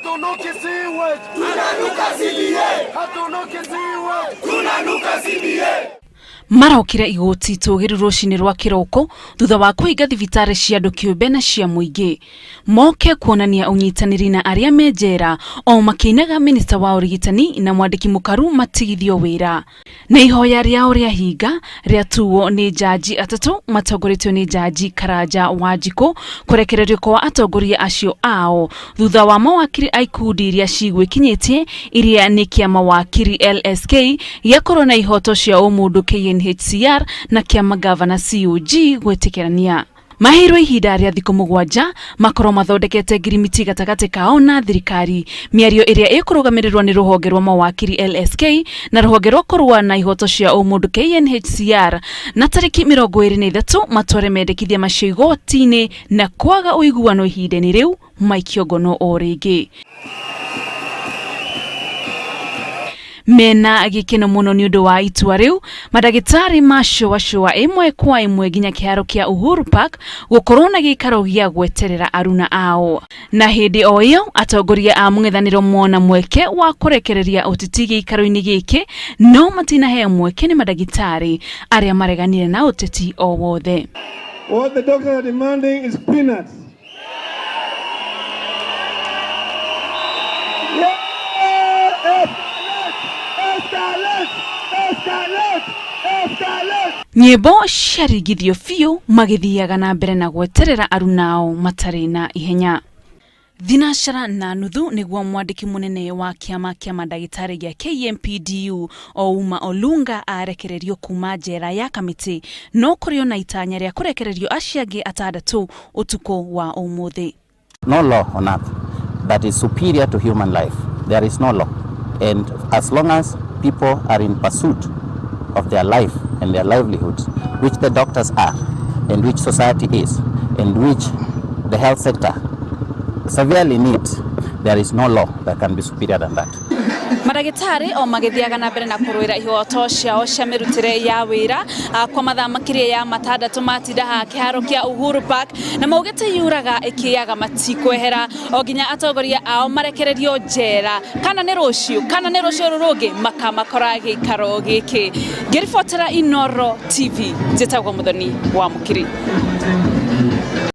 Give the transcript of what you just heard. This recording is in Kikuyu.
Hatunuki sewage. Tunanuka CBA. Hatunuki sewage. Tunanuka CBA. Marokire igoti itũgĩru rũcinĩ rwa kĩroko thutha wa kũhinga thibitarĩ cia andũ kĩũmbe na cia mũingĩ moke kuonania ũnyitanĩri na arĩa me njera o makĩinaga minista wa ũrigitani na mwandĩki mũkaru matigithio wĩra. Na ihoya rĩao rĩahinga rĩatuo nĩ njanji atatũ matongoretio nĩ njanji Karanja Wanjikũ kũrekererio kwa atongoria acio ao thutha wa mawakiri a ikundi iria cigwĩkinyĩtie iria nĩ kĩama wakiri LSK gĩa kũrũa na ihoto cia ũmũndũ KNHCR na kĩama gavana COG gwĩtĩkĩrania. Maheirwo ihinda rĩa thikũ 7 makorwo mathondekete ngirimiti gatagatĩ kao na thirikari. Mĩario ĩrĩa ĩkũrũgamĩrĩrwo nĩ rũhonge rwa mawakiri LSK na rũhonge rwa kũrũa na ihoto cia ũmũndũ KNHCR na tarĩki 23 matware mendekithia macio igoti-inĩ na kwaga ũiguano ihinda-inĩ rĩu maikio ngono o rĩngĩ. Mena gĩkeno mũno nĩ ũndũ wa itua rĩu, mandagĩtarĩ macũacũa ĩmwe kwa ĩmwe nginya kĩharo kĩa Uhuru Park gũkorwo na gĩikaro gĩa gweterera aruna ao. Na hĩndĩ o ĩyo atongoria a mũng'ethanĩro mona mweke wa kũrekereria ũteti gĩikaro-inĩ gĩkĩ no matinaheo mweke nĩ mandagĩtarĩ arĩa mareganire na ũteti o wothe. What the doctors are demanding is peanuts. Nyĩmbo ciaringithio biũ magĩthiaga na mbere na gweterera arunao matarĩ na ihenya. Thinacara na nuthu nĩguo mwandĩki mũnene wa kĩama kĩa mandagĩtarĩ gĩa KMPDU Ouma Olunga arekererio kuma njera ya Kamiti, no kũrĩ ona itanya rĩa kũrekererio acio angĩ atandatũ ũtukũ wa ũmũthĩ. No law on earth that is superior to human life. There is no law. And as long as people are in pursuit of their life and their livelihoods, which the doctors are, and which society is, and which the health sector severely needs, there is no law that can be superior than that. Mandagĩtarĩ o magĩthiaga na mbere na kũrũĩra ihoto ciao cia mĩrutĩre ya wĩra kwa mathaa makĩria ya matandatũ matinda haha kĩharo kĩa Uhuru Park na maugĩte yuraga ĩkĩaga matikwehera o nginya atongoria ao marekererio njera kana nĩ rũciũ kana nĩ rũciũ rũrũ rũngĩ makamakora gĩikaro gĩkĩ. Ngĩribotera Inooro TV njĩtagwo Mũthoni wa Mũkiri.